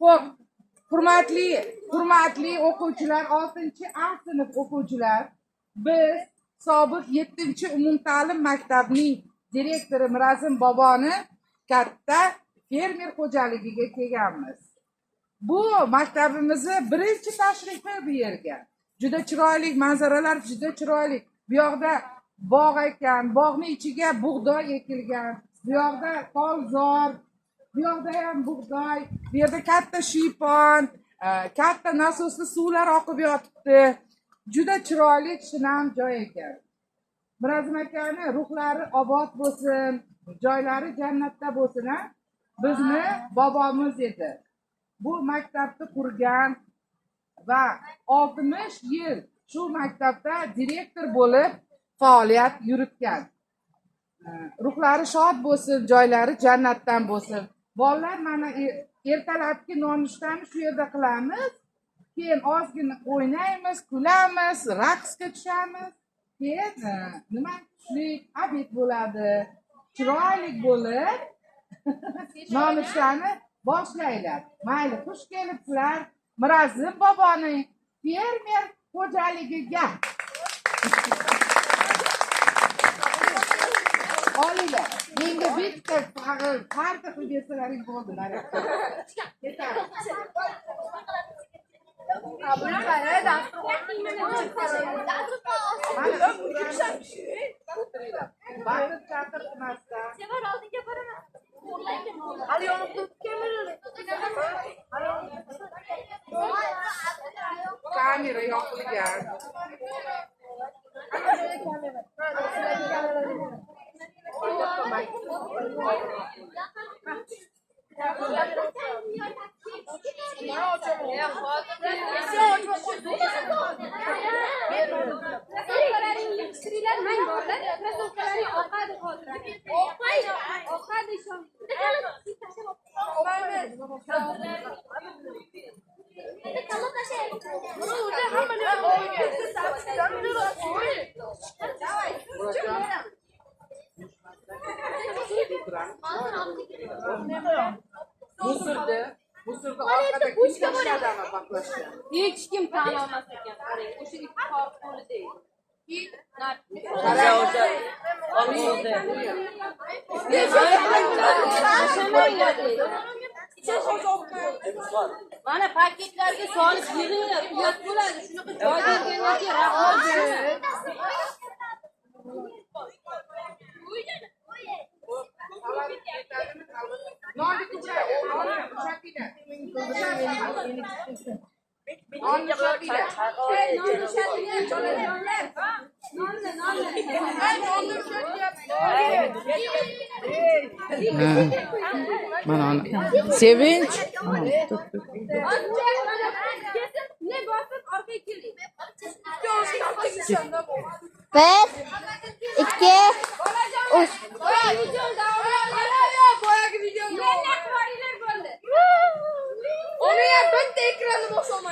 Xo'p, hurmatli o'quvchilar, 6-A sinf o'quvchilar, biz sobiq 7-umumta'lim maktabining direktori Mirazim boboni katta fermer xo'jaligiga kelganmiz. Bu maktabimizni birinchi tashrifi bu yerga. Juda chiroyli manzaralar, juda chiroyli. Bu yoqda bog' ekan, bog'ning ichiga bug'doy ekilgan. Bu yoqda tolzor, bu yoqda ham bug'doy, bu yerda katta shiypon, katta nasosli suvlar oqib yotibdi. Juda chiroyli shinam joy ekan. Mirazim akani ruhlari obod bo'lsin, joylari jannatda bo'lsin, a? Bizni bobomiz edi. Bu maktabni qurgan va 60 yil shu maktabda direktor bo'lib faoliyat yuritgan. Ruhlari shod bo'lsin, joylari jannatdan bo'lsin. Bolalar, mana ertalabki nonushtani shu yerda qilamiz. Keyin ozgina o'ynaymiz, kulamiz, raqsga tushamiz. Keyin nima, tushlik, obed bo'ladi. Chiroyli bo'lib nonushtani boshlanglar. Mayli, xush kelibsizlar Mirazim boboning fermer xo'jaligiga. Olinglar. Menga bitta parta qilib bersalaring bo'ldi. Ketamiz. Baqir chaqir qilmasdan. Sevar oldinga boraman. Hali yonib turibdi kameralar. Kamera yoqilgan. Yig'ishtiringlar, mang borlar. Krossovkalaring oqadi hozir. Oqadi ishon. Musurda orqada kim tashladimi baqlashga? Hech kim tan olmas ekan. Qarang, o'sha ikki qo'lida edi. Mana paketlarga solib yig'inglar, uyat bo'ladi. Shunaqa joy berganlarga rahmat. Nonni ushlab, nonni ushlabinglar. Nonni ushlabinglar, bolajonlar. Nonni, nonni. Mana ana. Sevinch. Ne bosib orqaga keling. 1 2 3. Boyagi videoni. Yana qilib bo'ldi. Uni ham bitta ekranni bosib.